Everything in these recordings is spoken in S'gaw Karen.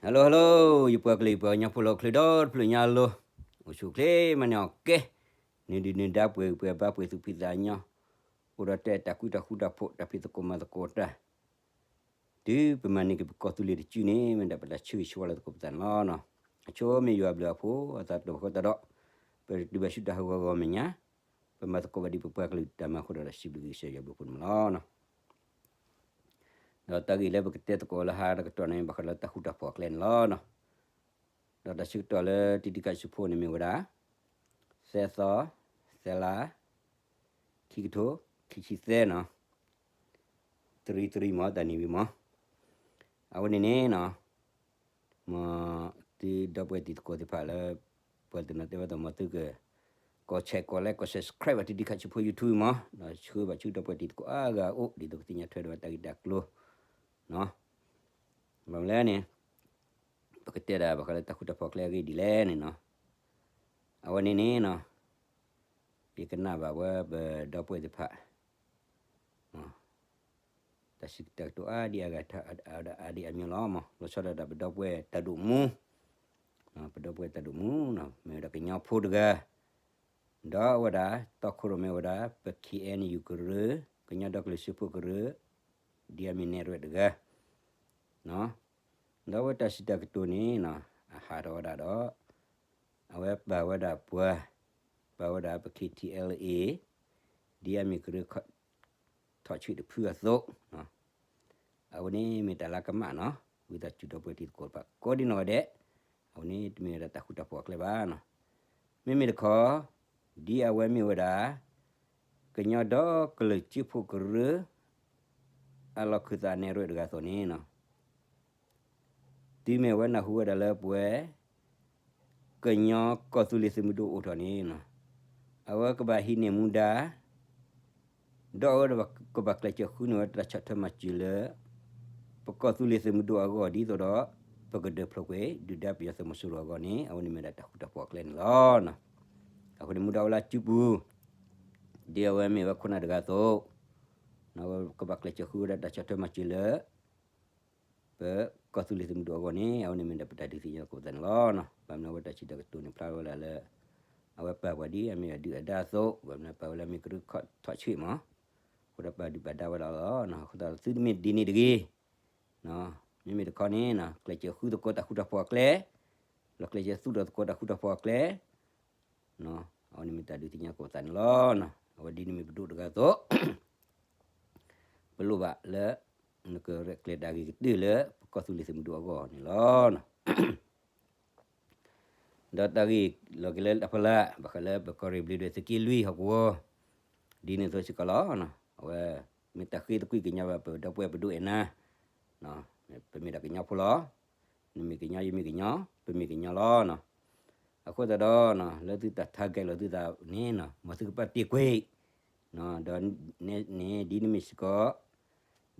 Hello hello, ယပှၤကလုာ်ယပှၤကညီဖိလၢဟီၣ်ခိၣ်ချၢဒီတဖျၢၣ်ညါအလိၤ, အိၣ်ဆူၣ်အိၣ်ချ့မၤန့ၢ်အီၣ်ကဲ, နဒုၣ်နဒါပှဲၤဂံၢ်ပှဲၤဘါပှဲၤသူၣ်ဖှံသးညီ, အိၣ်ဒီးတၢ်အဲၣ်တၢ်ကွံတၢ်ဃူတၢ်ဖိး တၢ်ဖံးသကိးမၤသကိးတၢ် တုၤပမၤန့ၢ်က့ၤပကီၢ်သူလ့ၤတစုန့ၣ် မ့ၢ်ဒၣ်ပတၢ်ဆၢဂ့ၤဆၢဝါလၢသကိးပသးန့ၣ်လီၤ. အဆိမ့ၢ်ယွၤအဘျုးအဖှိၣ်အသးတဖၣ်အဃိသတးဒီး, ပတုၤဘၣ်ဆူတၢ်ဟးဂီၤဂီၤမဲာ်ညါ, ပမၤသကိးဘၣ်ဒ်ပပှၤကလုာ်တၢ်မၤအဃိဒီး စံးဘျုးကစၢ်ယွၤဘျုးဖှိၣ်န့ၣ်လီၤ. ဒီးတၢ်ဂ့ၢ်လၢပကတဲသကိးလၢဟါတကတီၢ်န့ၣ် ဘၣ်ဃးလၢတၢ်ဃူတၢ်ဖိးအကျဲန့ၣ်လီၤ. ဒီးတၢ်ဆၢကတီၢ်လၢတံၤတံၤခးဆူဖိန့ၣ်မ့ၢ်ဝဲဒၣ် သၢသီ, သၢလါ, ခံကထိ, ခံဆံသၢနီၤ, သရံးသရံးမး တၢ်နံၤဝံၤမး, အဝဲန့ၣ်န့ၣ်နီၤ, မ်သုဒီပုၢ်ဝဲၢ်တံၤသကိးသ့ၣ်တဖၣ်လၢ ပှၤတနီၤတဲဝဲဒၣ် မ်သုက ကိး share ကိး like ကိး subscribe ဘၣ်တံၤတံၤခးဆူဖိ YouTube မး, ဒီးဆှၢဘၣ်ဆူဒီပုၢ်ဝဲၢ်တံၤသကိးအါဂၤအအိၣ် ဒ်သိးကသ့ၣ်ညါထွဲဒီးတၢ်ဂ့ၢ်တၢ်ကျိၤ ဘၣ်မနုၤလဲၣ်န့ၣ်, ပကတဲဒၣ်ဘၣ်ဃးလၢတၢ်ဃူတၢ်ဖိးအကျဲအဂ့ၢ်ဒ်လဲၣ်န့ၣ်နီၤ, အဝဲန့ၣ်န့ၣ်နီၤ, ယကနၣ်ဘၣ်ဝဲပဒီပုၢ်ဝဲၢ်သ့ၣ်တဖၣ် တၢ်စံးတၢ်ကတိၤအါဒံအါဂၤ အါဒံအါမံၤလီၤမး, လီၤဆီဒၣ်တၢ်ပဒီပုၢ်ဝဲၢ်တၢ်ဒိၣ်မူ, ပဒီပုၢ်ဝဲၢ်တၢ်ဒိၣ်မူနီၤ မ့ၢ်ဝဲဒၣ်ကညီဖိတဂၤ, ဒီးအဝဲဒၣ် တီခိၣ်ရိၣ်မဲဝဲဒၣ် ပ ခ့ၣ်အဲၣ်ယူၣ် ကရၢ, ကညီဒီကလုာ်စၢဖှိၣ်ကရၢ, ဒ်အမ့ၢ်နဲၣ်ရွဲၣ်တဂၤ ဒီးအဝဲတၢ်စံးတၢ်ကတိၤန့ၣ်နီၤ အဟးထီၣ်ဝဲဒၣ်ဒီး အဝဲပာ်ဝဲဒၣ်ပှၤ, ပာ်ဝဲဒၣ်ပ KTLA, ဒ်အမ့ၢ်ကရၢ ထီၣ်ဆံးတဖုအသိး, အဝဲန့ၣ်မ့ၢ်တၢ်လၢကမၣ်နီၤ, ဝံသးစူၤဒီပုၢ်ဝဲၢ်တံၤသကိးတဖၣ် ကိးဒံနီၢ်ဂၤဒဲး, အဝဲန့ၣ်တမ့ၢ်ဝဲဒၣ်တၢ်ဃူတၢ်ဖိးအကျဲဘၣ်နီၤ, မ့မ့ၢ်တခီ, ဒ်အဝဲမ့ၢ်ဝဲဒၣ် ကညီဒီကလုာ်စၢဖှိၣ်ကရၢ အလီၢ်ခၢၣ်သးနဲၣ်ရွဲၣ်တဂၤအသိးန့ၣ်နီၤ တုၤမ့ၢ်အဝဲနၢ်ဟူဝဲဒၣ်လၢပဝဲ ကညီကီၢ်သူလ့ၤသုးမုၢ်ဒိၣ်အိၣ်ထီၣ်န့ၣ်နီၤ, အဝဲကဘၣ်ဟံးန့ၢ်မူဒါ, ဒီးအဝဲကဘၣ်ကျဲးစၢးဃုန့ၢ်ဝဲတၢ်ဆီၣ်ထွဲမၤစၢၤလၢ ပကီၢ်သူလ့ၤသုးမုၢ်ဒိၣ်အဂီၢ်ဒ်သိးဒီး ပကဒုးဖျိးကွံာ် ဒုၣ်ဒါပယီၤသုးမီၤစိရိၤအဂီၢ်န့ၣ် အဝဲန့ၣ်မ့ၢ်ဒၣ်တၢ်ဃူတၢ်ဖိးအကျဲန့ၣ်လီၤ. အဃိန့ၣ်မူဒါဝဲလၢစုပူၤ, ဒ်အဝဲမ့ၢ်ဝဲခိၣ်နၢ်တဂၤအသိး, ကဘၣ်ကျဲးစၢးဃုဝဲဒၣ်တၢ်ဆီၣ်ထွဲမၤစၢၤလၢ ပကီၢ်သူလ့ၤသုးမုၢ်ဒိၣ်အဂီၢ်န့ၣ် အဝဲန့ၣ်မ့ၢ်ဒၣ်ပတၢ်ဒုးသ့ၣ်ညါသကိးပသးန့ၣ်လီၤ. ဘၣ်မနုၤအဝဲတၢ်စံးတၢ်ကတိၤန့ၣ်ဖျါဝဲဒၣ်လၢ အဝဲပာ်ပှၤဒ်အမ့ၢ်အဒုၣ်အဒါအသိး, ဘၣ်မနုၤပာ်ဝဲလၢအမ့ၢ်ကရၢခီၣ်ထီၣ်ဆံးမး, အဃိဒီးပာ်ဒုၣ်ပာ်ဒါဝဲဒၣ်လီၤ. အဃိသတးသုတမ့ၢ်ဒ်န့ၣ်တဂ့ၤ, မ့မ့ၢ်တခီန့ၣ် ကျဲးစၢးဃုသကိးတၢ်ဃူတၢ်ဖိးအကျဲ, လီၤကျဲးစၢးသူၣ်ထီၣ်သကိးတၢ်ဃူတၢ်ဖိးအကျဲ အဝဲန့ၣ်မ့ၢ်တၢ်ဒုးသ့ၣ်ညါသကိးပသးန့ၣ်လီၤ. အဝဲဒ်န့ၣ်မ့ၢ်ပဒိၣ်တဂၤအသိး, ပလိၣ်ဘၣ်လၢ နကရဲၣ်ကျဲၤတၢ်ဂ့ၤကတၢၢ်လၢ ပကီၢ်သူလ့ၤသုးမုၢ်ဒိၣ်အဂီၢ်န့ၣ်လီၤ. ဒီးတၢ်ဂ့ၢ်လီၤက့ၤလၢတၢ်ဖီလာ် ဘၣ်ဃးလၢပကီၢ်ရ့ၣ်ဘျံးဒွဲၣ်သုးက့လွံၢ်ဟီၣ်ကဝီၤ ဒ်န့ၣ်အသိးစ့ၢ်ကီးလီၤ. အဝဲ မ့ၢ်တၢ်ဃ့သကွံၢ်ကညးဘၣ်ပဒီပုၢ်ဝဲၢ်ပဒိၣ်အဲၣ်နၤ, ပမ့ၢ်ဒၣ်ကညီဖိလီၤ. နမ့ၢ်ကညီ ယမ့ၢ်ကညီ ပမ့ၢ်ကညီလီၤ. အဃိသတးဒီး လၢသုတၢ် target လီၤသုသးန့ၣ် မ်သုကဘၣ်တ့ၢ်ကွံာ်, ဒီးန့ၣ်ဒ်န့ၣ်မ့ၢ်စ့ၢ်ကီး ဘျံး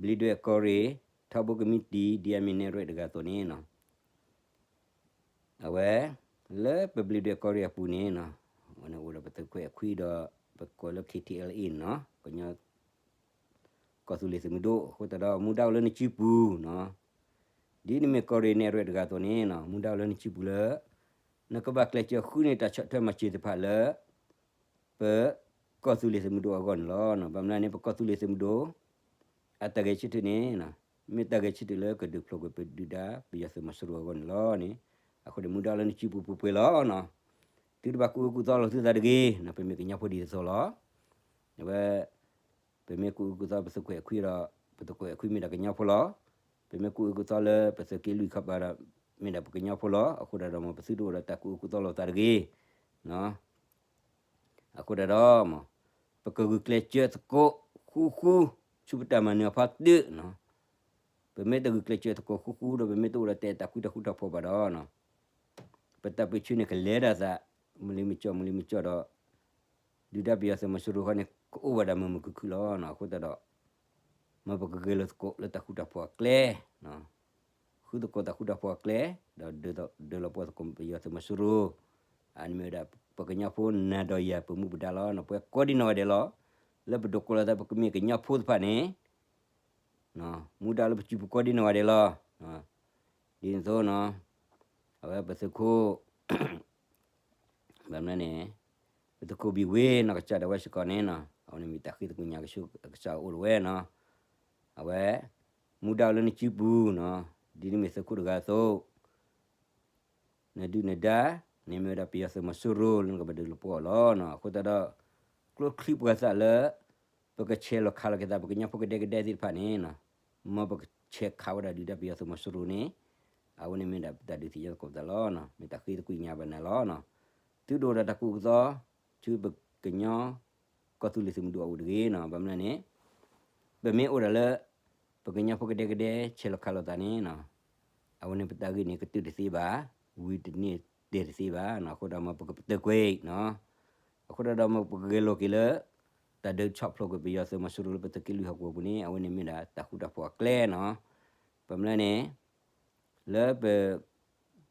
ဒွဲၣ်ကီၢ်ရ့ၣ် ထီဘိကမံးတံာ် ဒ်အမ့ၢ်နဲၣ်ရွဲၣ်တဂၤအသိးန့ၣ် အဝဲ လၢပဘျံးဒွဲၣ်ကီၢ်ရ့ၣ်အပူၤန့ၣ် အဝဲန့ၣ်အိၣ်ဒီးပသုးခွဲးအခွံဒီး ပကိးလၢ KTLA န့ၣ်နီၤ ကညီ ကီၢ်သူလ့ၤသုးမုၢ်ဒိၣ် အဃိသတးဒီး မူဒါအိၣ်လၢနစုပူၤနီၤ ဒ်နမ့ၢ်ကီၢ်ရ့ၣ်နဲၣ်ရွဲၣ်တဂၤအသိးန့ၣ်နီၤ မူဒါအိၣ်လၢနစုပူၤလၢ နကဘၣ်ကျဲးစၢးဃုန့ၢ်တၢ်ဆီၣ်ထွဲမၤစၢၤတဖၣ်လၢ ပကီၢ်သူလ့ၤသုးမုၢ်ဒိၣ်အဂီၢ်န့ၣ်လီၤ. ဘၣ်မနုၤန့ၣ် ပကီၢ်သူလ့ၤသုးမုၢ်ဒိၣ် အတၢ်ဂဲၤဆၢထၢၣ်န့ၣ် မ့ၢ်တၢ်ဂဲၤဆၢထၢၣ်လၢကဒုးဖျိးကွံာ်ပဒုၣ်ဒါ ပယီၤသုးမီၤစိရိၤအဂီၢ်န့ၣ်လီၤန့ၣ် အဃိန့ၣ် မူဒါလၢနစုပူၤပှဲၤပှဲၤလီၤနီၤ. သုတဘၣ်ကူၣ်အၢကူၣ်သီလိာ်သုသးတဂ့ၤနီၤ ပမ့ၢ်ကညီဖိဒ်သိးသိးလီၤ. အဝဲ ပမ့ၢ်ကူၣ်အၢကူၣ်သီပသုးခွဲးအခွံဒီး ပသုးခွဲးအခွံမ့ၢ်ဒၣ်ကညီဖိလီၤ. ပမ့ၢ်ကူၣ်အၢကူၣ်သီလၢပသုးက့လွံၢ်ခီပၤဒီး မ့ၢ်ဒၣ်ပကညီဖိလီၤ. အဃိဒၣ်ဒီးမ်ပသုတအိၣ်ဒီးတၢ်ကူၣ်အၢကူၣ်သီလိာ်သးတဂ့ၤနီၤ. အဃိဒၣ်ဒီး ပကဂုာ်ကျဲးစၢးသကိးဃူဃူ ဆူပတၢ်မၤနၢၤအဖီတၢၣ်နီၤ. ပမ့ၢ်တဂုာ်ကျဲးစၢးသကိးဃူဃူဒီး ပမ့ၢ်တအိၣ်ဒီးတၢ်အဲၣ်တၢ်ကွံတၢ်ဃူတၢ်ဖိးဘၣ်ဒီး ပတၢ်ပၢဆှၢန့ၣ်ကလဲၤဒၣ်သး မုၢ်လံမုၢ်ကၠီၣ် မုၢ်လံမုၢ်ကၠီၣ်ဒီး ဒုၣ်ဒါပယီၤသုးမီၤစိရိၤဃီန့ၣ် ကအိၣ်ဝဲဒၣ်မုာ်မုာ်ခုၣ်ခုၣ်လီၤနီၤ. အဃိသတးဒီး မ်ပကဂဲၤလိာ်သကိးလၢတၢ်ဃူတၢ်ဖိးအကျဲ ဃုသကိးတၢ်ဃူတၢ်ဖိးအကျဲ ဒီးဒၢးလီၤပှီၢ်သကိးပယီၤသုးမီၤစိရိၤ အန့ၣ်မ့ၢ်ဝဲဒၣ်ပကညီဖိနၤဒီးယၤပမူပဒါလီၤ. ပှၤကိးဒံနီၢ်ဂၤဒဲးလီၤ. လၢပဒိးကိးလီၤသးပကမ့ၢ်ကညီဖိသ့ၣ်တဖၣ်န့ၣ် မူဒါလၢပစုပူၤကိးဒံနီၢ်ဂၤဒဲးလီၤ. ဒ်န့ၣ်အသိးနီၤ, အဝဲပသုးခိၣ် ဘၣ်မနုၤန့ၣ် ပသုးခိၣ်ဘံၣ်ဝ့နီၢ်ကစၢ်ဒၣ်ဝဲစ့ၢ်ကီးန့ၣ်နီၤ, အဝဲန့ၣ်မ့ၢ်တၢ်ဃ့သကွံာ်ညါကဆူကစၢ်အိၣ်တဝဲနီၤ, အဝဲ မူဒါအိၣ်လၢနစုပူၤနီၤ, ဒ်နမ့ၢ်သုးခိၣ်တဂၤအသိး နဒုၣ်နဒါ န့ၣ်မ့ၢ်ဝဲဒၣ်ပယီၤသုးမီၤစိရိၤလၢနကဘၣ်ဒုးလီၤပှီၢ်အီၤလီၤနီၤ. အဃိသတးဒီး ကျိချံပှၤသးလၢ ပကဆဲးလီၤခးလီၤက့ၤသး ပကညီဖိကဒဲကဒဲသ့ၣ်တဖၣ်န့ၣ်နီၤ, မ်ပကဆဲးခးဝဲဒၣ်ဒုၣ်ဒါပယီၤသုးမီၤစိရိၤန့ၣ် အဝဲန့ၣ်မ့ၢ်ဒၣ်ပတၢ်ဒုးသ့ၣ်ညါသကိးပသးလီၤနီၤ, မ့ၢ်တၢ်ဃ့သကွံာ်ညါဘၣ်နၤလီၤနီၤ. သုဒိၣ်ဒၣ်တၢ်ကူၣ်သီ ဆူပကညီ ကီၢ်သူလ့ၤသုးမုၢ်ဒိၣ်အအိၣ်တဂ့ၤနီၤ, ဘၣ်မနုၤန့ၣ် ပမ့ၢ်အိၣ်ဒၣ်လၢ ပကညီဖိကဒဲကဒဲ ဆဲးလီၤခးလိာ်သးန့ၣ်နီၤ, အဝဲန့ၣ်ပတၢ်ဂ့ၢ်န့ၣ် ကတုၤတသ့ဘၣ်, ဝံၤတန့ၢ်တဲတသ့ဘၣ်နီၤ, အဃိဒီးမ်ပကပတုာ်ကွံာ်နီၤ, အဃိဒီးမ်ပကဂဲၤလိာ်က့ၤလၢ တၢ်ဒုးဆီၣ်ဖျိးကွံာ်ပယီၤသုးမီၤစိရိၤလၢပသုးက့လွံၢ်ဟီၣ်ကဝီၤပူၤန့ၣ် အဝဲန့ၣ်မ့ၢ်ဒၣ်တၢ်ဃူတၢ်ဖိးအကျဲနီၤ, ဘၣ်မနုၤန့ၣ် လၢပ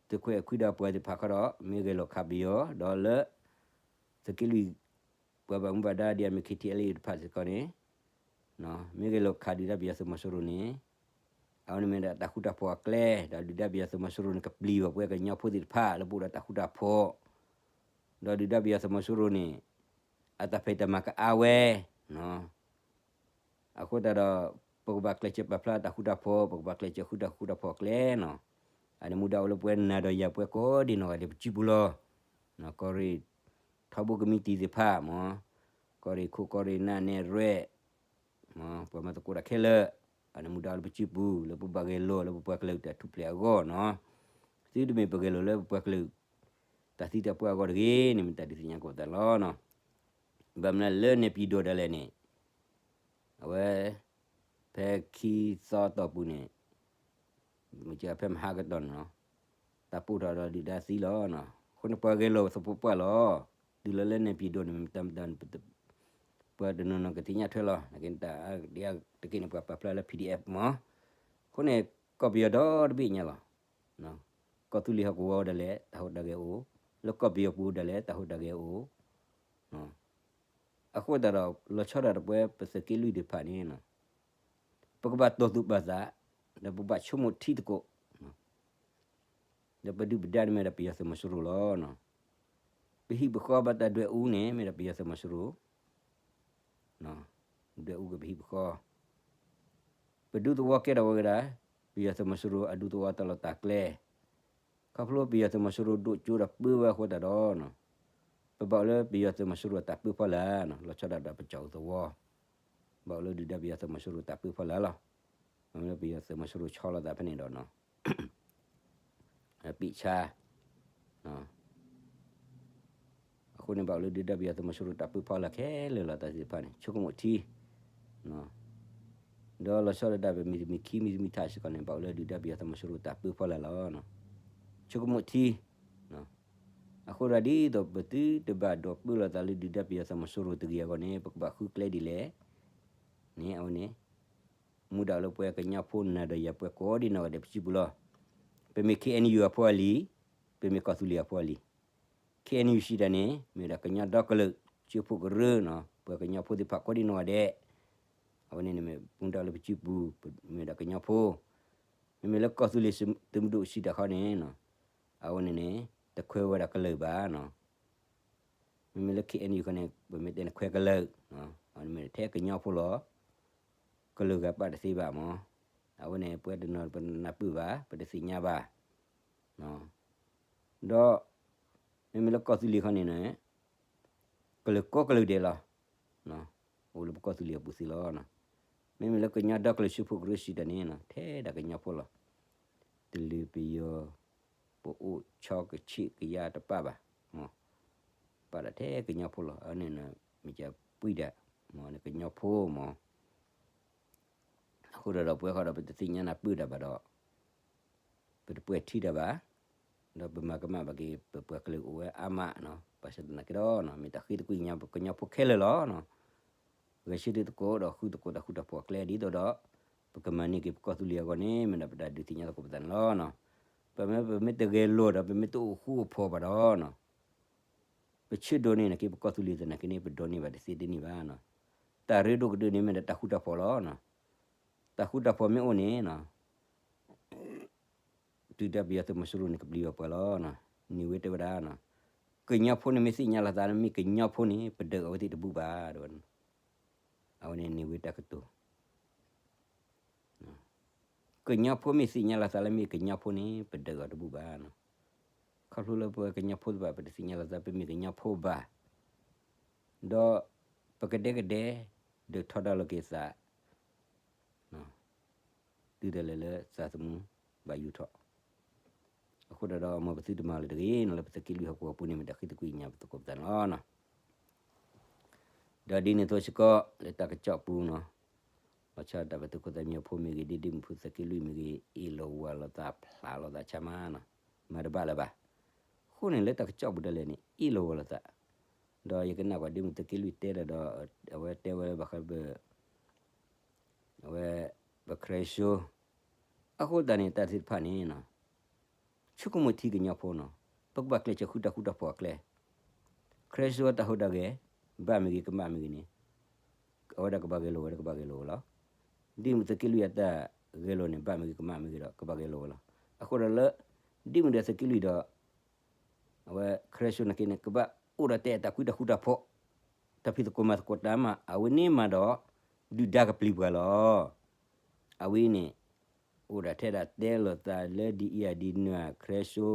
သုးခွဲးခွံဒီးပှၤသ့ၣ်တဖၣ်ခီဒီး မ့ၢ်ဂဲၤလိာ်ခးပယီၤ ဒီးလၢ သုးက့လွံၢ် ပှၤဘၣ်မူဘၣ်ဒါဒ်အမ့ၢ် ခ့ထံအလ့ တဖၣ်စ့ၢ်ကီးန့ၣ် မ့ၢ်ဂဲၤလိာ်ခးဒုၣ်ဒါပယီၤသုးမီၤစိရိၤန့ၣ် အဝဲန့ၣ်မ့ၢ်ဒၣ်တၢ်ဃူတၢ်ဖိးအကျဲ ဒီးဒုၣ်ဒါပယီၤသုးမီၤစိရိၤန့ၣ် ကပျံၤဘၣ်ပဝဲကညီဖိသ့ၣ်တဖၣ်လၢပအိၣ်ဒီးတၢ်ဃူတၢ်ဖိး, ဒီးဒုၣ်ဒါပယီၤသုးမီၤစိရိၤန့ၣ် အတၢ်ဖံးတၢ်မၤကအါဝဲ အဃိသတးဒီး ပကဘၣ်ကျဲးစၢးပာ်ဖျါတၢ်ဃူတၢ်ဖိး, ပကဘၣ်ကျဲးစၢးဃူတၢ်ဃူတၢ်ဖိးအကျဲနီၤ, အန့ၣ်မူဒါအိၣ်လၢပဝဲနၤဒီးယၤပဝဲကိးဒံနီၢ်ဂၤဒဲးပစုပူၤလီၤ, ကီၢ်ရ့ၣ် ထီဘိကမံးတံာ်သ့ၣ်တဖၣ်မ့ၢ်, ကီၢ်ရ့ၣ်ခိၣ်ကီၢ်ရ့ၣ်နၢ်နဲၣ်ရွဲၣ် ပှၤမၤသကိးတၢ်ခဲလၢာ်, အန့ၣ်မူဒါအိၣ်လၢပစုပူၤ လၢပဘၣ်ဂဲၤလိာ်လၢပပှၤကလုာ်တၢ်ထူၣ်ဖျဲးအဂီၢ်နီၤ, သုတမ့ၢ်ပဂဲၤလိာ်လၢပပှၤကလုာ် တၢ်သံတၢ်ပှၢ်အဂီၢ်တဂ့ၤန့ၣ် မ့ၢ်တၢ်ဒုးသ့ၣ်ညါကိးသးလီၤနီၤ, ဘၣ်မနုၤလၢနဲပံၤဒိၣ်ဒၣ်လဲာ်န့ၣ် အဝဲ ဖဲခံသီတီၢ်ပူၤန့ၣ် မ့ၢ်ကဖဲမဟါကတီၢ်န့ၣ်နီၤ, တၢ်ပိာ်ထီၣ်ဒီးဒုၣ်ဒါသံလီၤနီၤ, အဃိန့ၣ်ပှၤဂဲၤလိာ်သပှၢ်ပှၢ်လီၤ, တုၤလီၤလၢနဲပံၤဒိၣ်န့ၣ် မ့ၢ်တၢ်မတၤ ပှၤတနီၤနီၤကသ့ၣ်ညါထွဲလီၤ, နက့တၢ်ဒ်တက့ၢ်န့ၣ် ပှၤပာ်ဖျါလၢ PDF မ့ၢ်, အဃိန့ၣ် ကီၢ်ပယီၤဒီတဘ့ၣ်ညါလီၤ, ကီၢ်သူလ့ၤဟီၣ်ကဝီၤဒၣ်လဲာ် တၢ်ဟူးတၢ်ဂဲၤအိၣ်, လၢကီၢ်ပယီၤပူၤဒၣ်လဲာ် တၢ်ဟူးတၢ်ဂဲၤအိၣ်, အဃိသတးဒီး လီၤဆီဒၣ်တၢ်ပဝဲပသုးက့လွံၢ်သ့ၣ်တဖၣ်န့ၣ် ပကဘၣ်တီၢ်သူၣ်ပာ်သး, ဒီးပဘၣ်ဆိကမိၣ်ထံသကိး, ဒီးပဒုၣ်ပဒါန့ၣ်မ့ၢ်ဒၣ်ပယီၤသုးမီၤစိရိၤလီၤ, ပဟံၣ်ပဃီဘၣ်တၢ်ဒွဲၣ်အူန့ၣ် မ့ၢ်ဒၣ်ပယီၤသုးမီၤစိရိၤ, ဒွဲၣ်အူက့ၤပဟံၣ်ပဃီ ပဒူသဝီကဲထီၣ်ဝဲဒၣ် ပယီၤသုးမီၤစိရိၤအဒူသဝီတၢ်လီၢ်တၢ်ကျဲ, ခီဖျိပယီၤသုးမီၤစိရိၤဒိၣ်ကၠိဒီးပၢဝဲအဃိသတးဒီး ပဘၣ်အိၣ်လၢပယီၤသုးမီၤစိရိၤအတၢ်ပၢဖီလာ်, လီၤဆီဒၣ်တၢ်ပကၠီၣ်အူသဝီ, ဘၣ်အိၣ်လၢဒုၣ်ဒါပယီၤသုးမီၤစိရိၤတၢ်ပၢဖီလာ်လီၤ, မ့ၢ်လၢပယီၤသုးမီၤစိရိၤဆီလီၤသးဖဲန့ၣ်ဒီး ပံာ်ဆါ အဃိန့ၣ်ဘၣ်အိၣ်လၢဒုၣ်ဒါပယီၤသုးမီၤစိရိၤတၢ်ပၢဖီလာ်ခဲလၢာ်လီၤ, တၢ်သ့ၣ်တဖၣ်န့ၣ် ဆိကမိၣ်ထံ, ဒီးလီၤဆီဒၣ်တၢ်ပမ့ၢ်တမ့ၢ်ခံမ့ၢ်တမ့ၢ်ထးစ့ၢ်ကီးန့ၣ် ဘၣ်အိၣ်လၢဒုၣ်ဒါပယီၤသုးမီၤစိရိၤတၢ်ပၢဖီလာ်လီၤ, ဆိကမိၣ်ထံ, အဃိဒီးဒ်သိးပသုတဘၣ်ဒိးပၢလိာ်သးလၢဒုၣ်ဒါပယီၤသုးမီၤစိရိၤတဂ့ၤအဂီၢ်န့ၣ် ပကဘၣ်ဃုကျဲဒ်လဲၣ်န့ၣ် အဝဲန့ၣ် မူဒါအိၣ်လၢပှၤကညီဖိနၤဒီးယၤပှၤကိးဒံနီၢ်ဂၤဒဲးပစုပူၤလီၤ, ပမ့ၢ် ခ့ၣ်အဲၣ်ယူၣ် အဖိအလံၤ, ပမ့ၢ်ကီၢ်သူလ့ၤအဖိအလံၤ, ခ့ၣ်အဲၣ်ယူၣ် စံးတၢ်န့ၣ် မ့ၢ်ဝဲဒၣ်ကညီဒီကလုာ် ကၠိဖိကရၢနီၤ, ပှၤကညီဖိသ့ၣ်တဖၣ်ကိးဒံနီၢ်ဂၤဒဲး, အဝဲန့ၣ်န့ၣ်မ့ၢ်မူဒါအိၣ်လၢပစုပူၤ, မ့ၢ်ဝဲဒၣ်ကညီဖိ, မ့မ့ၢ်လၢကီၢ်သူလ့ၤသုးမုၢ်ဒိၣ်စံးတၢ်ခီန့ၣ် အဝဲန့ၣ်န့ၣ် တခွဲးဝဲဒၣ်ကလုာ်ဘၣ်နီၤ, မ့မ့ၢ်လၢ ခ့ၣ်အဲၣ်ယူၣ် ခီန့ၣ် ပမ့ၢ်တဲန့ၣ်ခွဲးကလုာ်, အဝဲန့ၣ်မ့ၢ်ထဲကညီဖိလီၤ, ကလုာ်ဂၤပာ်တသ့ဘၣ်မ့ၢ်, အဝဲန့ၣ်ပှၤတနီၤပနၢ်ပၢၢ်ဘၣ် ပတသ့ၣ်ညါဘၣ်, ဒီး မ့မ့ၢ်လၢကီၢ်သူလ့ၤခီန့ၣ်န့ၣ် ကလုာ်ကိးကလုာ်ဒဲးလီၤ, အိၣ်လၢပကီၢ်သူလ့ၤအပူၤသ့လီၤ, မ့မ့ၢ်လၢကညီဒီကလုာ် ကၠိဖိကရၢစံးတၢ်န့ၣ် ထဲဒၣ်ကညီဖိလီၤ, တလၢပယီၤ ပအိၣ်ဆီကဆံးကယၤတပာ်ဘၣ်, ပာ်ဒၣ်ထဲကညီဖိလီၤ, အန့ၣ် မ့ၢ်ကပှံၢ်ဒၣ်, မ့ၢ်ကညီဖိမ့ၢ် အဃိဒီးပဝဲဃီဒီး ပတသ့ၣ်ညါနၢ်ပၢၢ်တၢ်ဘၣ်ဒီး ပတပှဲၤထံတၢ်ဘၣ်, ဒီးပမၤကမၣ်ဘၣ်က့ၤ ပပှၤကလုာ်အိၣ်ဝဲအါမး, ဘၣ်ဆၣ်သနာ်က့ဒီး မ့ၢ်တၢ်ဃ့သကွံာ်ညါပကညီဖိခဲလၢာ်လီၤ, ဂဲၤဆၢထၢၣ်သကိးဒီးဃုသကိးတၢ်ဃူတၢ်ဖိးအကျဲဒ်သိးဒီး ပကမၤန့ၢ်က့ၤပကီၢ်သူလ့ၤအဂီၢ်န့ၣ် မ့ၢ်ဒၣ်ပတၢ်ဒုးသ့ၣ်ညါသကိးပသးန့ၣ်လီၤ, ပမ့ၢ်ပမ့ၢ်တဂဲၤလိာ်ဒီး ပမ့ၢ်တအိၣ်ဃူအိၣ်ဖိးဘၣ်ဒီး ပဆၢဒိးန့ၢ်နာ်က့ ပကီၢ်သူလ့ၤသနာ်က့န့ၣ် ပဒိးန့ၢ်ဘၣ်တသ့တန့ၢ်ဘၣ်, တၢ်ရ့ဒိၣ်ကဒိၣ်န့ၣ်မ့ၢ်ဒၣ်တၢ်ဃူတၢ်ဖိးလီၤ, တၢ်ဃူတၢ်ဖိးမ့ၢ်အိၣ်န့ၣ် တုၤဒၣ်ပယီၤသုးမီၤစိရိၤန့ၣ် ကပျံၤအီၤပှၤလီၤ. န့ၢ်ဝ့တဲဝဲဒၣ်, ကညီဖိန့ၣ်မ့ၢ်သ့ၣ်ညါလီၤသးလၢမ့ၢ်ကညီဖိန့ၣ် ပဒုးအဝဲသ့ၣ်တဘူၣ်ဘၣ် တဲဝဲ. အဝဲန့ၣ်န့ၢ်ဝ့တၢ်ကတိၤ ကညီဖိမ့ၢ်သ့ၣ်ညါလီၤသးလၢမ့ၢ်ကညီဖိန့ၣ် ပဒုးအီၤတဘူၣ်ဘၣ်. ခီဖျိလၢပဝဲကညီဖိသ့ၣ်တဖၣ် ပတသ့ၣ်ညါလီၤသးပမ့ၢ်ကညီဖိဘၣ်, ဒီးပကဒဲကဒဲ ဒုးထီဒါလိာ်က့ၤသး တုၤဒၣ်လဲာ်လၢသးသမူ ဘၣ်ယူၢ်ထီၣ်. အဃိဒီး မ်ပသုတမၤလၢၤတဂ့ၤန့ၣ် လၢပသုးက့လွံၢ်ဟီၣ်ကဝီၤပူၤန့ၣ် မ့ၢ်တၢ်ဃ့သကွံာ်ကညးပသကိးပသးန့ၣ်လီၤ. ဒီးဒ်န့ၣ်အသိးစ့ၢ်ကီး လၢတၢ်ကစီၣ်ပူၤန့ၣ်, လီၤဆီဒၣ်တၢ်ပသုးခိၣ်သးမံဖိမ့ၢ်ဂ့ၤ ဒ့ဒ့မုၣ်ဖိသုးက့လွံၢ်မ့ၢ်ဂ့ၤ အ့ၣ်လိာ်ဝီၤလိာ်သးဖျးလိာ်သးဆါမးန့ၣ်, မၤတဘၣ်လၢၤဘၣ်. အဃိန့ၣ်လၢတၢ်ကစီၣ်ပူၤဒၣ်လဲာ်န့ၣ် အ့ၣ်လိာ်ဝီၤလိာ်သး, ဒီးယကနၣ်ကွၢ်ဒ့မုၣ်သုးက့လွံၢ်တဲဒီး အဝဲတဲဝဲဘၣ်ဃး အဝဲ ပခရၢစိ, အဃိသတးန့ၣ် တၢ်သ့ၣ်တဖၣ်န့ၣ် ဆိကမိၣ်ထံကညီဖိန့ၣ်, ပကဘၣ်ကျဲးစၢးဃုတၢ်ဃူတၢ်ဖိးအကျဲ, ခရၢစိတၢ်ဟူးတၢ်ဂဲၤ, ဘၣ်မ့ၢ်ဂ့ၤကမၣ်မ့ၢ်ဂ့ၤန့ၣ်, အဝဲဒၣ်ကဘၣ်ဂဲၤလိာ်ဝဲဒီးကဘၣ်ဂဲၤလိာ်ဝဲလီၤ. ဒ့မုၣ်သုးက့လွံၢ်အတၢ်ဂဲၤလိာ်န့ၣ် ဘၣ်မ့ၢ်ဂ့ၤကမၣ်မ့ၢ်ဂ့ၤဒီး ကဘၣ်ဂဲၤလိာ်ဝဲလီၤ. အဃိဒီးလၢ ဒ့မုၣ်ဒီးသုးက့လွံၢ်ဒီး အဝဲခရၢစိနာ်က့န့ၣ် ကဘၣ်အိၣ်ဒီးတဲတၢ်ကွံတၢ်ဃူတၢ်ဖိး, တၢ်ဖံးသကိးမၤသကိးတၢ်မး အဝဲန့ၣ်မးဒီး ဒုၣ်ဒါကပျံၤပှၤလီၤ. အဝဲန့ၣ် အိၣ်ဒၣ်ထဲဒၣ်တဲလိာ်သးလၢဒ်အံၤဒ်နုၤ ခရၢစိ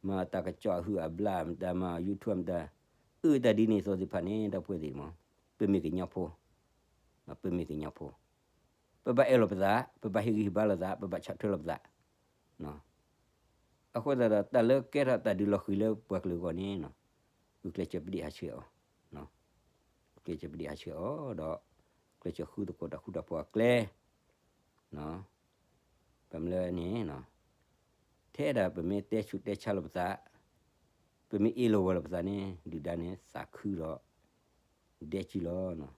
မၤတၢ်ကစီၣ်အဟုၣ်အဘျၣ်မတၤ မၤ YouTube မတၤ, အၢ တၢ်ဒ်န့ၣ်အသိးသ့ၣ်တဖၣ်န့ၣ် ဒီပုၢ်ဝဲၢ်သ့ၣ်မး, ပမ့ၢ်ကညီဖိ, ပမ့ၢ်ကညီဖိ ပဘၣ်အဲၣ်လိာ်ပသး, ပဘၣ်ဟ့ၣ်ဂံၢ်ဟ့ၣ်ဘါလိာ်သး, ပဘၣ်ဆီၣ်ထွဲလိာ်ပသး. အဃိသတးဒီး တၢ်လၢကဲထီၣ်တၢ်ဒုးလီၤဃံၤလၢပှၤကလုာ်အဂီၢ်န့ၣ်, ပကျဲးစၢးပဒံးဟးဆှဲးအီၤ, ပကျဲးစၢးပဒံးဟးဆှဲးအီၤဒီး ကျဲးစၢးဃုသကိးတၢ်ဃူတၢ်ဖိးအကျဲ ဘၣ်မနုၤလဲၣ်န့ၣ်, ထဲဒၣ်ပမ့ၢ်တဲဆူးတဲဆါလိာ်ပသး, ပမ့ၢ်အ့ၣ်လိာ်ဝီၤလိာ်ပသးန့ၣ် ဒုၣ်ဒါန့ၣ်သးခုဒီး ဒဲကံလီၤ.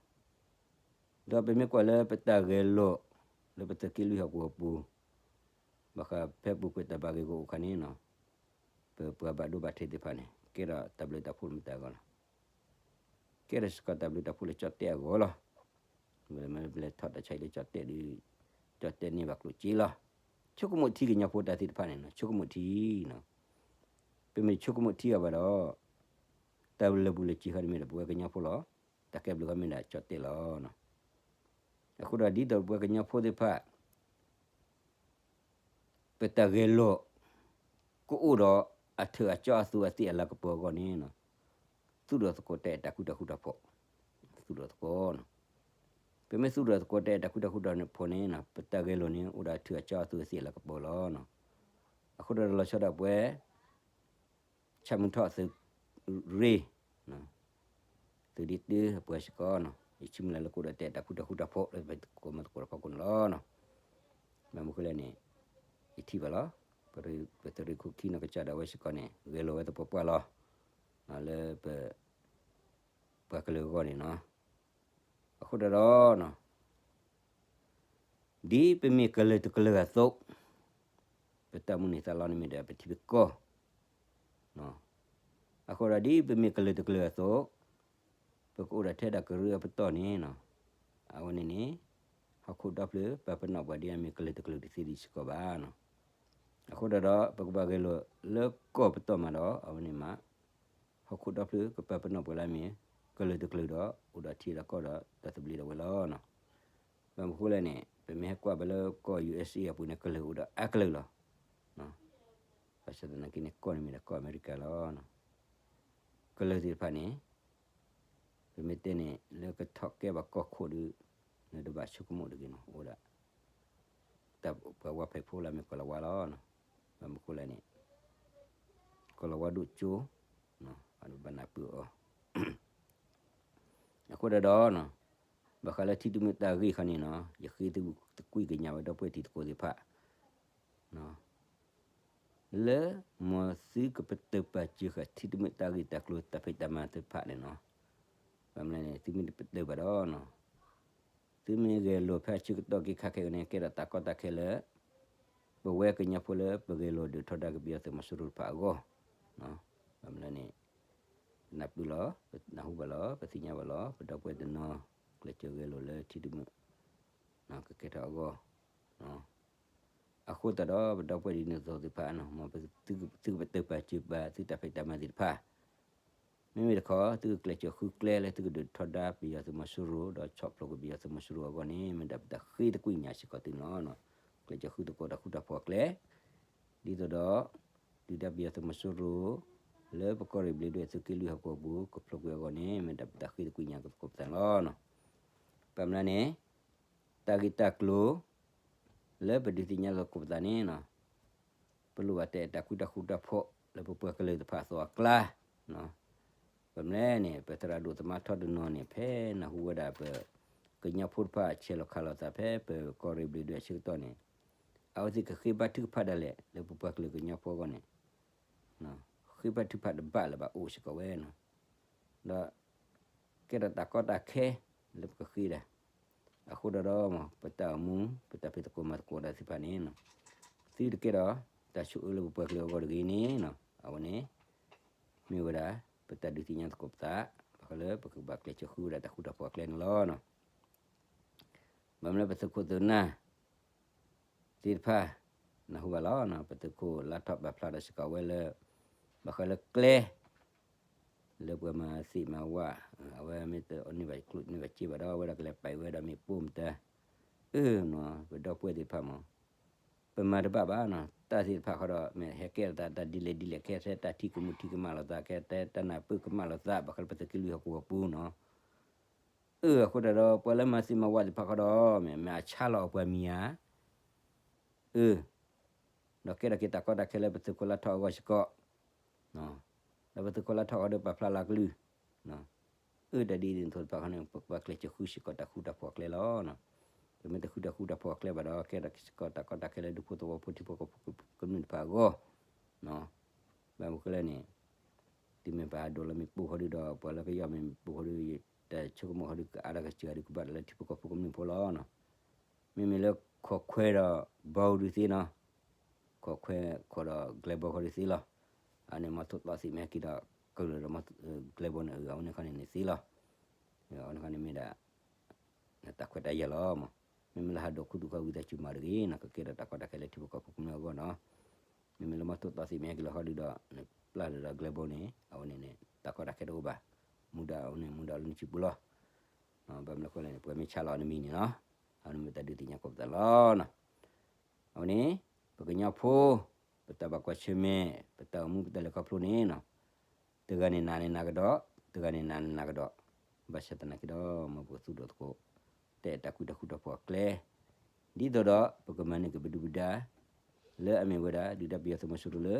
ဒီးပမ့ၢ်ကွၢ်လၢပတၢ်ဂဲၤလိာ် လၢပသုးက့လွံၢ်ဟီၣ်ကဝီၤပူၤ, ဘၣ်ဃးဖဲပူၤကွံာ်တၢ်ဘၣ်ဂ့ၢ်ဂီၢ်အိၣ်ခါန့ၣ်, ပပှၤဘၣ်ဒိဘၣ်ထံးသ့ၣ်တဖၣ်န့ၣ် ကဲထီၣ်တၢ်ဘျုးတၢ်ဖှိၣ်လၢမတၤအဂီၢ်လီၤ. ကဲထီၣ်စ့ၢ်ကီးတၢ်ဘျုးတၢ်ဖှိၣ်လၢကၠီၣ်တဲၣ်အဂီၢ်လီၤ. မ့ၢ်လဲၤထီၣ်တၢ်ဆါအံၤလၢကၠီၣ်တဲၣ်ဒီး ကၠီၣ်တဲၣ်န့ၢ်ဘၣ်ကျိၣ်စ့လီၤ. ဆိကမိၣ်ထံကညီဖိတၢ်သ့ၣ်တဖၣ်န့ၣ် ဆိကမိၣ်ထံ, ပမ့ၢ်ဆိကမိၣ်ထံအီၤဘၣ်ဒီး တၢ်လၢာ်ဘူၣ်လၢာ်စ့ၤဃီန့ၣ်မ့ၢ်ဒၣ်ပဝဲကညီဖိလီၤ. တၢ်ကဲဘျုးဃီမ့ၢ်ဒၣ်ကၠီၣ်တဲၣ်လီၤ. အဃိဒီးဒ်သိးပဝဲကညီဖိသ့ၣ်တဖၣ် ပတၢ်ဂဲၤလိာ် ကအိၣ်ဒီးအထၢၣ်အကၠီအသူးအသ့ၣ်အလၤကပီၤအဂီၢ်န့ၣ်, သူၣ်ထီၣ်သကိးတၢ်အဲၣ်တၢ်ကွံတၢ်ဃူတၢ်ဖိး, သူၣ်ထီၣ်သကိး, ပမ့ၢ်သူၣ်ထီၣ်သကိးတၢ်အဲၣ်တၢ်ကွံတၢ်ဃူတၢ်ဖိးန့ၣ် ပတၢ်ဂဲၤလိာ်န့ၣ် အိၣ်ဒီးအထၢၣ်အကၠီအသူးအသ့ၣ်အလၤကပီၤလီၤ. အဃိဒီးလီၤဆီဒၣ်ပဝဲ ဆၣ်မုၢ်ထီၣ်သုးရ့ၣ်, သုးဒ့တုအပှၤစ့ၢ်ကီးန့ၣ် ယဆိကမိၣ်လၢလၢကအိၣ်ဒီးတၢ်အဲၣ်တၢ်ကွံတၢ်ဃူတၢ်ဖိးလၢပသကိးမၤသကိးတၢ်ဖီခိၣ်န့ၣ်လီၤ. ဘၣ်မနုၤဃိလဲၣ်န့ၣ် ယထံၣ်ဘၣ်လီၤ. ပသုးရ့ၣ်ခိၣ်ခံန့ၣ်ကစၢ်ဒၣ်ဝဲစ့ၢ်ကီးန့ၣ် ဂဲၤလိာ်ဝဲသပှၢ်ပှၢ်လီၤ. လၢပ ပှၤကလုာ်အဂီၢ်န့ၣ်လီၤ. အဃိဒီး ဒ်ပမ့ၢ်ကလုာ်တကလုာ်အသိး, ပတၢ်မုၢ်လၢ်သးလီန့ၣ်မ့ၢ်ဒီးပထံပကီၢ်, အဃိဒီးဒ်ပမ့ၢ်ကလုာ်တကလုာ်အသိး, ပကအိၣ်ဒီးထဲဒၣ်ကရၢအပတီၢ်န့ၣ်, အဝဲန့ၣ်န့ၣ် ဟီၣ်ခိၣ်ဒီဖျၢၣ်ပာ်ပနီၣ်ပှၤဒ်အမ့ၢ်ကလုာ်တကလုာ်တသ့ဒံးစ့ၢ်ကီးဘၣ်. အဃိဒီး ပကဘၣ်ဂဲၤလိာ်လၢကီၢ်ပတီၢ်မးဒီး အဝဲန့ၣ်မး ဟီၣ်ခိၣ်ဒီဖျၢၣ်ကပာ်ပနီၣ်ပှၤလၢအမ့ၢ် ကလုာ်တကလုာ်ဒီး အိၣ်ဒီးထံဒီးကီၢ်ဒီးတၢ်သဘျ့ဒီးဝဲလီၤ. ဘၣ်မနုၤဃိလဲၣ်န့ၣ် ပမ့ၢ်ဟဲကွၢ်ဘၣ်လၢကီၢ် ယူၣ်အ့းအ့း အပူၤန့ၣ် ကလုာ်အိၣ်ဒီးအါကလုာ်လီၤ. ဘၣ်ဆၣ်သနာ်က့န့ၣ် ကီၢ်န့ၣ်မ့ၢ်ဒၣ်ကီၢ်အမဲရကၤလီၤ. ကလုာ်သ့ၣ်တဖၣ်န့ၣ် ပမ့ၢ်တဲန့ၣ် လၢကထီၣ်ကဲဘၣ်ကီၢ်ခိၣ်ဒီး နတဘၣ်ဆိကမိၣ်တဂ့ၤန့ၣ် အိၣ်ဒၣ် တၢ်ပှၤဝါဖံးဖိလၢအမ့ၢ်ကီၢ်လီၤဝါလီၤ. ဘၣ်မနုၤဃိလဲၣ်န့ၣ် ကီၢ်လီၤဝါဒိၣ်ကၠိ ဘၣ်နၢ်ပၢၢ်အီၤ. အဃိဒီး ဘၣ်ဃးလၢထံတမုာ်တၢ်ဂ့ၢ်ခီန့ၣ် ယဃ့သကွံၢ်ကညးဝဲဒီပုၢ်ဝဲၢ်တံၤသကိးသ့ၣ်တဖၣ် လၢ မ်သုကပတုာ်ပာ်စၢၤဃာ်ထံတမုာ်တၢ်ဂ့ၢ်တၢ်ကျိၤတၢ်ဖံးတၢ်မၤသ့ၣ်တဖၣ်န့ၣ်လီၤ. ဘၣ်မနုၤလဲၣ်န့ၣ် သုမ့ၢ်တပတုာ်ဘၣ်ဒီး သုမ့ၢ်ဂဲၤလိာ်ဖဲအဆၢကတီၢ်က့ၤခါခဲအံၤန့ၣ် ကဲထီၣ်တၢ်ကီတၢ်ခဲလၢ ပဝဲကညီဖိလၢပဂဲၤလိာ်ဒုးထီဒါက့ၤပယီၤသုးမီၤစိရိၤတဖၣ်အဂီၢ် ဘၣ်မနုၤလဲၣ်န့ၣ် ပနၢ်ပၢၢ်လီၤ ပနၢ်ဟူဘၣ်လီၤ ပသ့ၣ်ညါဘၣ်လီၤ ပဒီပုၢ်ဝဲၢ်တနီၤ ကျဲးစၢးဂဲၤလိာ်လၢထံတမုာ် ကကဲထီၣ်အဂီၢ် အဃိသတးဒီး ပဒီပုၢ်ဝဲၢ်ဒ်န့ၣ်အသိးသ့ၣ်တဖၣ် မ်ပသုကပတုာ်ပာ်စၢၤပာ်သုတၢ်ဖံးတၢ်မၤသ့ၣ်တဖၣ် မ့မ့ၢ်တခီ သုကကျဲးစၢးဃုကျဲလၢသုကဒုးထီဒါပယီၤသုးမီၤစိရိၤ ဒီးဆီၣ်ဖျိးက့ၤပယီၤသုးမီၤစိရိၤအဂီၢ်န့ၣ် မ့ၢ်ဒၣ်ပတၢ်ဃ့တကွံာ်ညါစ့ၢ်ကီးသုန့ၣ်လီၤ. ကျဲးစၢးဃုသကိးတၢ်ဃူတၢ်ဖိးအကျဲ ဒ်သိးဒီး ဒုၣ်ဒါပယီၤသုးမီၤစိရိၤ လၢပကီၢ်ရ့ၣ်ဘျ့းဒွဲၣ်သုးက့လွံၢ်ဟီၣ်ကဝီၤပူၤ ကဖျိးကွံာ်အဂီၢ်န့ၣ် မ့ၢ်ဒၣ်ပတၢ်ဃ့တကွံာ်ညါသကိးပသးန့ၣ်လီၤ. ဘၣ်မနုၤလဲၣ်န့ၣ် တၢ်ဂ့ၢ်တၢ်ကျိၤ လၢပဒုးသ့ၣ်ညါသကိးပသးန့ၣ် ပလိၣ်ဘၣ်တၢ်အဲၣ်တၢ်ကွံတၢ်ဃူတၢ်ဖိး လၢပပှၤကလုာ်တဖၣ်အသိးအကျါ ဘၣ်မနုၤလဲၣ်န့ၣ် ပသရၣ်ဒိၣ်သမါထီတနီၤန့ၣ် ဖဲနၢ်ဟူဝဲဒၣ်ပ ကညီဖိတဖၣ်ဆဲးလီၤခးလိာ်သးဖဲပကီၢ်ရ့ၣ်ဘျ့းဒွဲၣ်အဆၢကတီၢ်န့ၣ် အဝဲသ့ၣ်ကဃ့ဘါထုကဖၣ်ဒၣ်လဲာ် လၢပပှၤကလုာ်ကညီဖိအဂီၢ်န့ၣ် ဃ့ဘါထုကဖၣ်တဘၣ်လၢၤဘၣ် အိၣ်စ့ၢ်ကီးဝဲန့ၣ် ဒီး ကဲထီၣ်တၢ်ကီတၢ်ခဲ လၢပကဃ့ဒၣ် အဃိဒီးဒီး ပတၢ်အိၣ်မူ ပတၢ်ဖံးသကိးမၤသကိးတၢ်သ့ၣ်တဖၣ်န့ၣ် သုတကဲထီၣ်တၢ်ဆိၣ်အၢလၢပပှၤကလုာ်အဂီၢ်တဂ့ၤန့ၣ် အဝဲန့ၣ် မ့ၢ်ဝဲဒၣ် ပတၢ်ဒုးသ့ၣ်ညါသကိးပသး ဘၣ်ဃးလၢပကဘၣ်ကျဲးစၢးဃုဝဲဒၣ်တၢ်ဃူတၢ်ဖိးအကျဲန့ၣ်လီၤ. ဘၣ်မနုၤလၢပသုးခိၣ်သုးနၢ် သ့ၣ်တဖၣ် နၢ်ဟူဘၣ်လီၤ. ပသုးခိၣ်လါထီၣ်ပာ်ဖျါဒီးစ့ၢ်ကီးဝဲလၢ ဘၣ်ဃးလၢကျဲ လၢပှၤမၤသ့ၣ်မၤဝၣ် အဝဲမ့ၢ်တန့ၢ်ဘၣ်ကျိၣ်န့ၢ်ဘၣ်စ့ဘၣ်ဒီး အဝဲဒၣ်ကလဲၤပာ်ဝဲဒီးမ့ၣ်ပိၢ်မတၤ အၢ ပဒီပုၢ်ဝဲၢ်သ့ၣ်တဖၣ်မး ပမၤတဘၣ်ဘၣ်နီၤ တၢ်သ့ၣ်တဖၣ်ဃီဒီး မ့ၢ်ဟဲကဲထီၣ်သးတၢ်ဒ်လဲၣ်ဒ်လဲၣ် ကဲထဲတၢ်ထံၣ်ကမူၣ်ထံၣ်ကမၣ်လိာ်သး ကဲထဲတၢ်နၢ်ပၢၢ်ကမၣ်လိာ်သး ဘၣ်ဃးလၢပသုးက့လွံၢ်ဟီၣ်ကဝီၤပူၤနီၤ အၢ အဃိသတးဒီး ပှၤလၢမၤသ့ၣ်မၤဝၣ်သ့ၣ်တဖၣ်ဃီဒီး မ့ၢ်မ့ၢ်အဆါလီၤအပှၤမံၤဧါ အၢ ဒီးကဲထီၣ်က့ၤတၢ်ကီတၢ်ခဲလၢပသုးခိၣ်လါထီၣ်အဂီၢ်စ့ၢ်ကီး ဒီးပသုးခိၣ်လါထီၣ်ဃီဒီးပာ်ဖျါလၢအကလုၢ် အၢ တၢ်ဒ်န့ၣ်အသိးတဖၣ်ဃီန့ၣ် ပကဘၣ်ကျဲးစၢးဃုစ့ၢ်ကီးတၢ်ဃူတၢ်ဖိးအကျဲလီၤ. ပမ့ၢ်တဃုတၢ်ဃူတၢ်ဖိးအကျဲဘၣ်ဒီး ကဲထီၣ်စ့ၢ်ကီးတၢ်ကီတၢ်ခဲလၢဒူဖိသဝီဖိထံဖိကီၢ်ဖိကမျၢၢ်တဖၣ်အဂီၢ် ဘၣ်မနုၤလဲၣ်န့ၣ် တုၤမ့ၢ်ပှၤဒိးလၢမ့ၣ်ပိၢ်ဃီဒီး ပှၤလၢကယီၢ်မ့ၣ်ပိၢ်ဃီဒီး တၢ်ဆိကမိၣ်ဃီဒီး ကအါဒၣ်ကစၢ်ဒီးကဘၣ်တၢ်လၢထံဖိကီၢ်ဖိကမျၢၢ်ဖိလီၤ. မ့မ့ၢ်လၢခိးခွဲဒီးဘီဒုးသ့နီၤ ခိးခွဲခိးဒီးကျဲဘီဃီဒုးသ့လီၤ. အန့ၣ် မ့ၢ်ထိၣ်သီသ့ၣ်မ့ၢ်ဟဲက့ၤဒီး ကလုာ်ဒီးကျဲဘီန့ၣ် အဝဲန့ၣ်ခီန့ၣ်န့ၣ်သ့လီၤ. အဝဲန့ၣ်ခီန့ၣ်မ့ၢ်ဒၣ် တၢ်ခွဲးတၢ်ယာ်လီၤမး. မ့မ့ၢ်လၢဟးဒိးခူသူၣ်ခီဝံသးစူၤမၤတဂ့ၤနီၤ ကကဲထီၣ်တၢ်ကီတၢ်ခဲလၢထံဖိကီၢ်ဖိကမျၢၢ်အဂီၢ်နီၤ. မ့မ့ၢ်လၢမ့ၢ်ထိၣ်သီသ့ၣ်မ့ၢ်ဟဲက့ၤလီၤဃီဒုးဒီး နပျၢ်ဒီးကျဲဘီန့ၣ် အဝဲန့ၣ်န့ၣ် တၢ်ကီတၢ်ခဲတအိၣ်ဘၣ်. မူဒါအဝဲန့ၣ် မူဒါလၢနစုပူၤလီၤ. ဘၣ်မနုၤအဃိလဲၣ်န့ၣ် ပှၤမ့ၢ်ဆါလီၤနမံၤန့ၣ်လီၤ. အဝဲန့ၣ်မ့ၢ်တၢ်ဒုးသ့ၣ်ညါကိးပသးလီၤနီၤ. အဝဲန့ၣ် ပကညီဖိ ပတၢ်ဘၣ်ကွၢ်ဆၢၣ်မဲာ် ပတၢ်အိၣ်မူပတၢ်လဲၤခီဖျိန့ၣ်နီၤ တဂၤန့ၣ်နၤန့ၣ်နၤကဒီး, တဂၤန့ၣ်နၤန့ၣ်နၤကဒီး, ဘၣ်ဆၣ်သနာ်က့ဒီး မ်ပကသူၣ်ဒိၣ်သကိး တၢ်အဲၣ်တၢ်ကွံတၢ်ဃူတၢ်ဖိးအကျဲ, ဒ်သိးဒီး ပကမၤန့ၢ်က့ၤပဒုၣ်ပဒါ လၢအမ့ၢ်ဝဲဒၣ် ဒုၣ်ဒါပယီၤသုးမီၤစိရိၤလၢ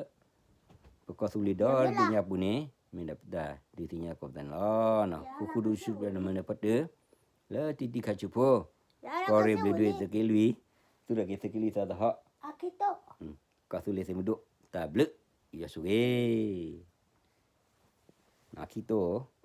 ပကီၢ်သူလ့ၤဒီတဘ့ၣ်ညါပူၤန့ၣ် မ့ၢ်ဒၣ်ပတၢ်ဒုးသ့ၣ်ညါကိးပသးန့ၣ်လီၤ. ဃူဃူဒုးဆူၣ်ဒီးနမၤနၢၤပှၤတၢၢ် လၢတံၤတံၤခးဆူၣ်ဖိ ကီၢ်ရ့ၣ်ဘျ့းဒွဲၣ်သုးက့လွံၢ်, သူၣ်ထီၣ်က့ၤသုးက့လွံၢ်သီသဟီၣ်, ကီၢ်သူလ့ၤသုးမုၢ်ဒိၣ် တၢ်ဘျုး ယွၤဆိၣ်ဂ့ၤ နခံတိၢ်